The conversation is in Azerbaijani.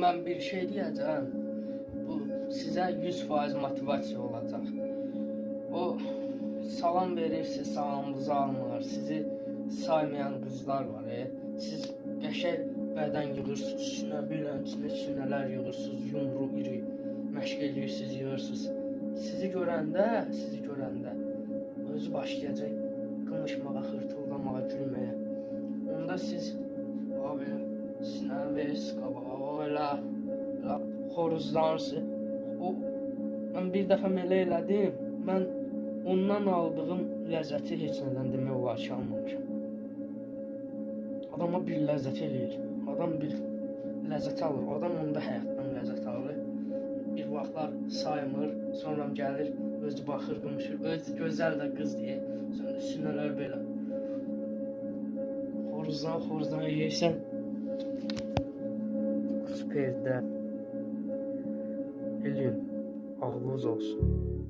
Mən bir şey deyəcəm. Bu sizə 100% motivasiya olacaq. O salam verirsiniz, salamınızı almır. Sizi saymayan qızlar var. Siz qəşəng bədən yığırsınız, sinə bilən, sinələr yığırsınız, yumru, iri məşq eləyirsiniz, yığırsınız. Sizi görəndə özü başlayacaq qımışmağa, xırtıldamağa, gülməyə. Onda siz abi sinə verirsiniz qabağa, elə xoruzlanırsınız. O mən bir dəfə belə elədim. Mən ondan aldığım ləzzəti heç nədən demək olar ki, almamışam. Adama bir ləzzət eləyir. Adam bir ləzzət alır. Adam onda həyatdan ləzzət alır. Bir vaxtlar saymır, sonra gəlir, özü baxır, qımışır. Özü gözəl də qız deyə. Sonra sinələr belə. Xoruzdan xoruzdan yeyirsən. Superdə. Eləyin. Ağlınız olsun.